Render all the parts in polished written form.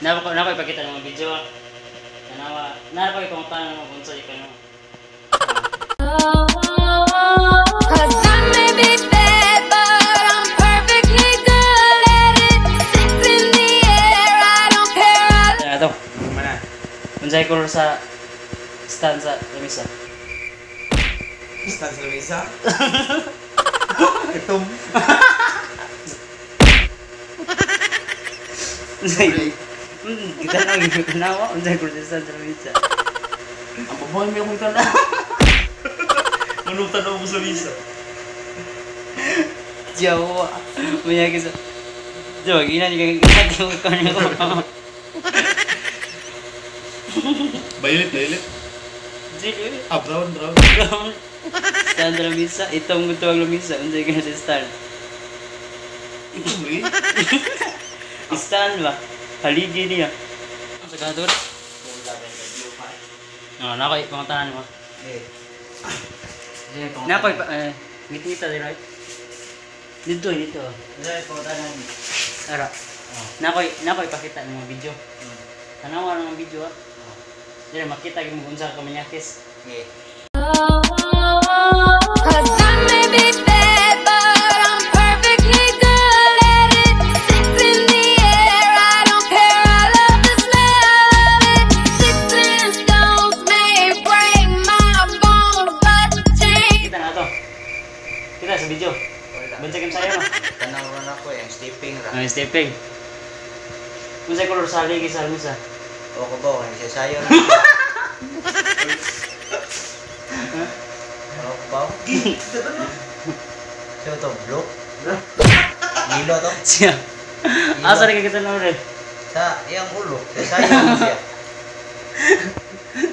Nako ipakita ng mga video. Tanawa, nara ko ipangutana ng mga bunso ikaw no. 'Cause I may be bad, but I'm perfectly good at it. Sex in the air, I don't care. I Ato, Mana? Unsay color sa stand sa lamisa? Stand sa lamisa? Itom. Unsay? Kita na gyud tanawa unsay color sa stand sa lamisa. Ang babae may akong tanaw. Anong tanaw mo sa misa? Jawa. Manyagi sa Jawa, gina niya kay ko niyo. Violet, violet. Dili. Ah, brown, brown. Brown. Stand sa lamisa, itong gusto ang lamisa, unsay color sa stand? Itom lagi. Stand ba? Haligi niya. Sa kantor. Ah, nako pangutanan mo. Eh. Nako eh ngiti-ngita din right? Dito, dito. Ara. Nako nako ipakita ng mga video. Tanawa ng mga video ah. Dire makita gyud mo unsa ka manyakis. 'Cause I may be bad, but I'm perfectly good at it. Sex in the air, I don't care. I love the smell of it. Sticks and stones may break my bones, but chains. Kita na to. Kita sa video. Bunsay kam sayo no. Tanaw ra na ko eh, ang stepping ra. Ang stepping. Unsay color sa haligi sa lamisa? O ko ba, ang sayo na. O ko ba? Siya to, blue? Lilo to? Siya. Asa rin kita na rin? Sa iyang ulo, sayo na siya.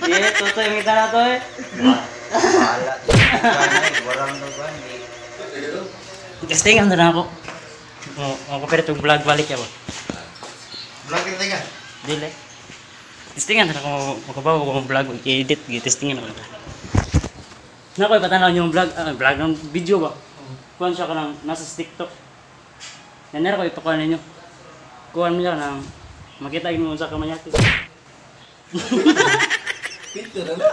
Di, totoo yung kita na to eh. Wala. Warang to ba? Hindi. Testingan na ako. Oh, ako pero itong vlog balik ya ba? Vlog kita ka. Dili. Testingan na ako makabaw ko vlog i-edit gi-testingan ako. Nako ipatanaw yung vlog, vlog ng video ba? Kuan siya kanang nasa sa TikTok. Nanero ko ipakuha ninyo. Kuan mo siya nang makita gyud mo unsa ka manyakis. Picture na.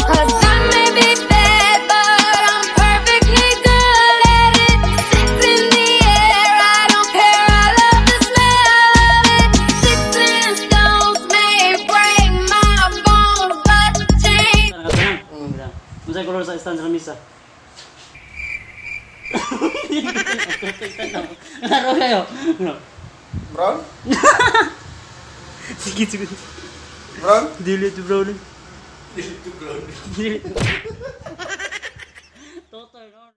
'Cause I may be bad, but I'm perfectly good at it. Sex in the air, I don't care. I love the smell of it. Sticks and stones may break my bones, but chains. Tanang tanang. Unsay color sa stand sa lamisa? Laro kayo. No. Brown? Sige, sige. Brown? Dili to brown. Dili to brown. Dili. Totoy no.